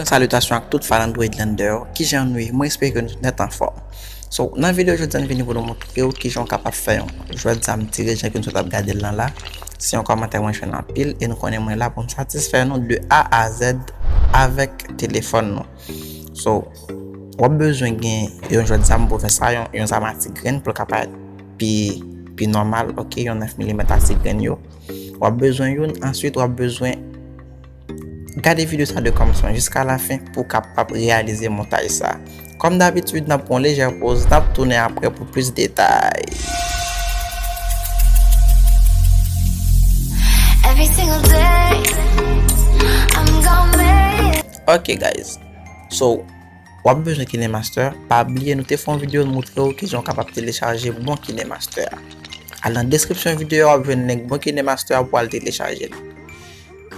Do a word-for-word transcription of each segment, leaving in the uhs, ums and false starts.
Salitasyon ak tout fan Android Lander yo. Kijan nou ye? Mwen espere ke nou tout nèt anfòm. So, nan videyo jodi a, n vini pou nou montre w kijan w kapab fè yon jwèt zam tire jan ke nou sot ap gade l lan la. Se yon kòmantè mwen jwenn anpil e nou konnen mwen la pou m satisfè nou de A a Z avèk telefòn nou. So, w ap bezwen gen yon jwèt zam pou fè sa, yon, yon zam a ti grenn pou l ka parèt pi, pi nòmal, oke, yon nèf milimèt a ti grenn yo. W ap bezwen youn, answit w ap bezwen gade videyo sa de kòmansman jiska lafen pou w kapab reyalize montaj sa. Kòm dabitid, n ap pran yon lejè poz, n ap tounen apre pou plis detay. Every single day, I'm gonna make it. Ok, guys. So, w ap bezwen KineMaster. Pa bliye, nou te fè yon videyo, nou montre w kijan w kapab telechaje bon KineMaster a. Al nan deskripsyon videyo a, w ap jwenn link bon KineMaster a pou w al telechaje l.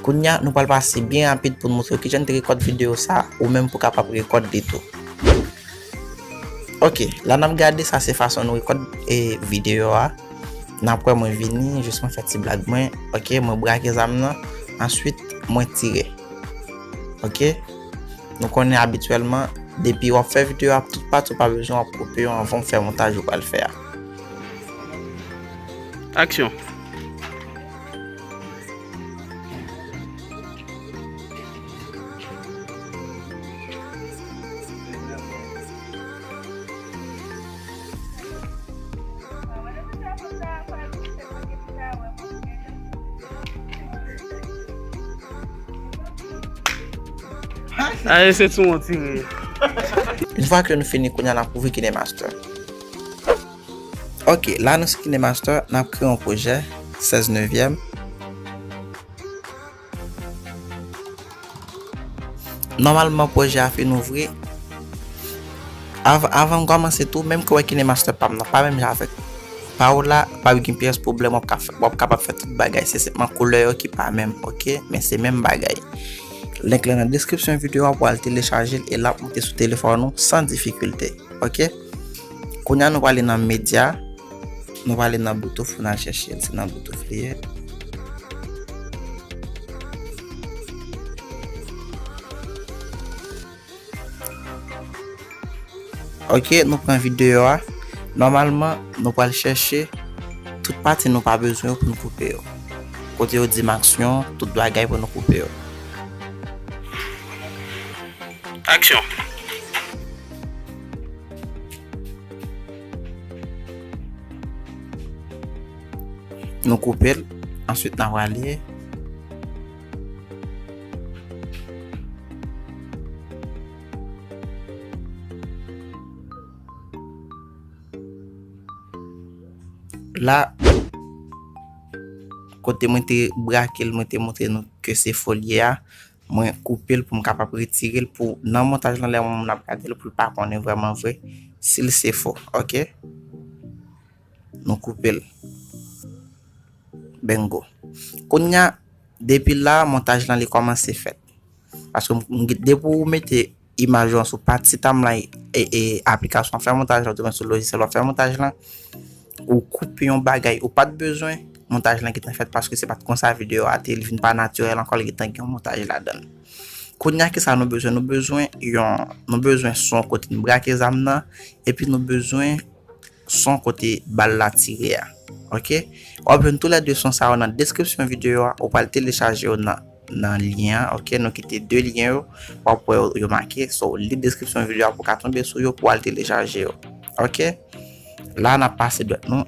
Kounye a, nou pral pase byen rapid pou n montre w kijan n te rekòd videyo sa, ou menm pou w kapab rekòd li tou. Ok, la n ap gade, sa se fason nou rekòd, e, videyo a. N ap wè mwen vini, jis mwen fè ti blag mwen. Ok, mwen brake zam nan. Answit, mwen tire. Ok? Nou konnen abityèlman, depi w ap fè videyo a, tout pati w pa bezwen w ap koupe yo anvan w fè montaj ou pral fè a. Aksyon. Aye, se sou yon tire. Yon fwa ke nou fini, kounye a n ap ouvri KineMaster. Ok, la nou sou KineMaster, n ap kreye yon pwojè, sèz nevyèm. Nòmalman, pwojè a fin ouvri. Av-, avan m kòmanse tou, menm ke w wè KineMaster pa m nan, pa menm jan avèk pa w la, pa gen pyès pwoblèm, w ap ka fè, w ap kapab fè tout bagay. Se senpman koulè yo ki pa menm, ok? Men se menm bagay. Link lan nan deskripsyon videyo a pou w al telechaje l e l ap moute sou telefòn ou san difikilte, ok? Kounye a, nou prale nan medya. Nou prale nan Bluetooth, nou al chèche l, se nan Bluetooth li ye. Ok, nou pran videyo a. Nòmalman, nou pral chèche tout pati nou pa bezwen yo pou nou koupe yo. Kote yo di m aksyon, tout bagay pou nou koupe yo. Aksyon. Nou koupe l, answit n a prale. La, kote mwen te brake l, mwen te montre nou ke se fo l ye a. Mwen koupe l pou m kapab retire l pou nan montaj lan lè moun ap gade l pou l pa konnen vrèman vre si l se fo, ok? Nou koupe l. Bingo. Kounye a, depi la, montaj lan li kòmanse fèt. Paske m, m, depi ou mete imaj ou an sou pati timeline e, e aplikasyon w ap fè montaj lan, oubyen sou lojisyèl w ap fè montaj lan, ou koupe yon bagay ou pa t bezwen, montaj lan gentan fèt paske se pa t konsa videyo a te ye, li vin pa natirèl ankò, li gentan gen yon montaj ladan l. Kounye a, kisa nou bezwen? Nou bezwen yon, nou bezwen son kote n brake zam nan, epi nou bezwen son kote bal la tire a. Ok? W ap jwenn toulède son sa yo nan deskripsyon videyo a, ou pral telechaje yo nan, nan lyen an, ok? Nou kite de lyen yo, w ap wè yo, yo make. So, li deskripsyon videyo a pou w ka tonbe sou yo pou w al telechaje yo. Ok? La, n ap pase dwèt nou.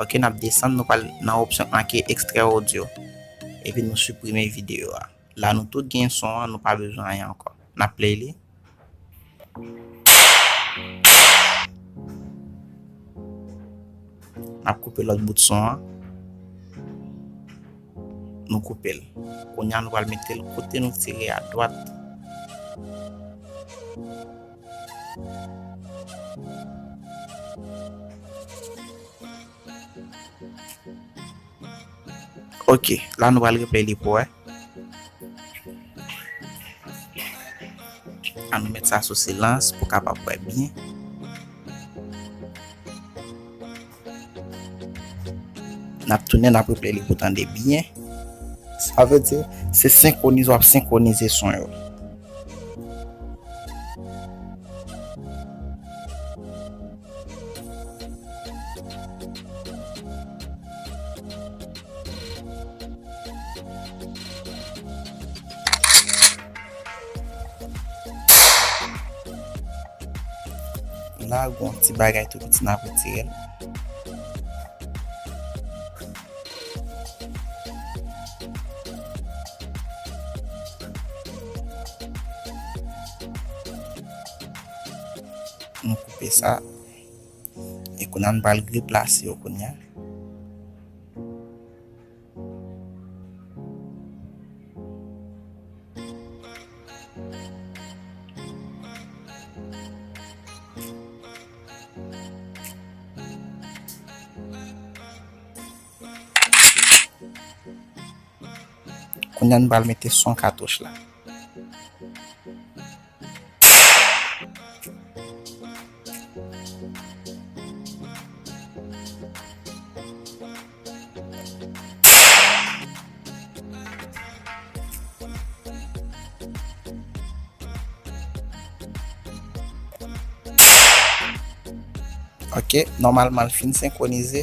Ok, n ap desann, nou pral nan opsyon an ki ekstrè odyo. Epi nou siprime videyo a. La nou tout gen son an, nou pa bezwen anyen ankò. N ap play li. N ap koupe lòt bout son an. Nou koupe l. Kounye a nou pral mete l kote nou tire a dwat. Ok, la nou pral replay li pou wè. An nou met sa sou silans pou kapab wè byen. N ap tounen, n ap replay li pou tande byen. Sa vle di, se senkwonize, w ap senkwonize son yo. La, gon ti bagay tou piti n ap retire l. Nou koupe sa. E kounye a, nou pral replase yo kounye a. Kounye a, nou pral mete son katouch la. Ok, nòmalman l fin senkwonize,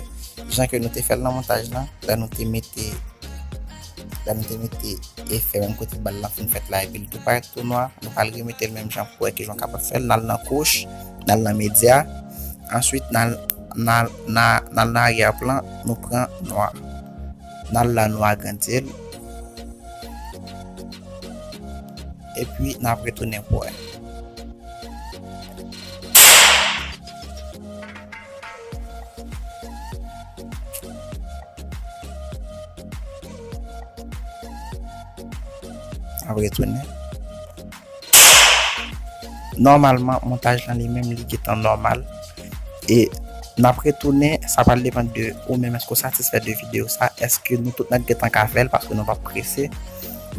jan ke nou te fè l nan montaj lan, lè nou te mete, lè nou te mete efè menm kote bal lan fin fèt la, epi l tou parèt tou nwa, nou pral remete l menm jan pou wè kijan w kapab fè l. N al nan kouch, n al nan medya, answit n al, n al, n al, n al nan aryè plan, nou pran nwa. N al la, nou agrandi l. Epi n ap retounen pou wè. N ap retounen. Nòmalman, montaj lan li menm, li gentan nòmal. E n ap retounen, sa pral depann de ou menm, èske w satisfè de videyo sa, èske nou tout n ap gentan ka fè l, paske nou p ap prese.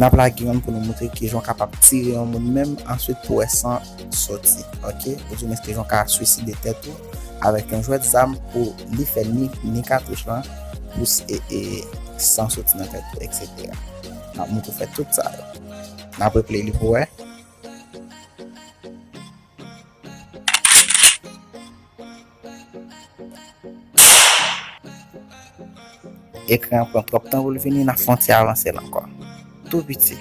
N ap lage youn pou nou montre kijan w kapab tire yon moun menm, answit pou wè san soti, ok? Oudimwens kijan w ka swiside tèt ou avèk yon jwèt zam pou li fè ni, ni katouch lan, pou s-, e, e, san soti nan tèt ou, etsetera. N ap montre w fè tout sa yo. N ap replay li pou wè. Ekran an pran twòp tan pou l vini, n ap fè yon ti avanse l ankò. Tou piti.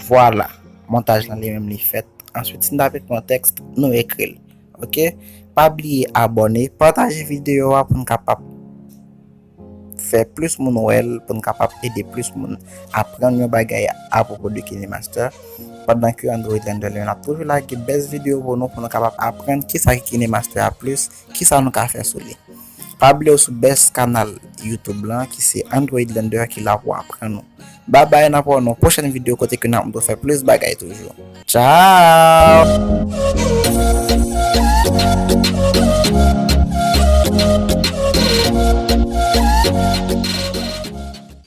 Vwala, montaj lan li menm li fèt. Answit, si n ta vle pran tèks, nou ekri l. Ok? Pa bliye abòne, pataje videyo a pou n kapab fè plis moun wè l, pou n kapab ede plis moun aprann yon bagay apwopo de KineMaster. Pandan ke Android Lender li menm ap toujou lage bèl videyo pou nou, pou nou kapab aprann kisa ki KineMaster a plis, kisa nou ka fè sou li. Pa bliye w sou bèl kanal YouTube lan ki se Android Lender ki la pou aprann ou. Babay, n ap wè w nan pwochèn videyo kote ke n ap montre w fè plis bagay toujou. Tchao!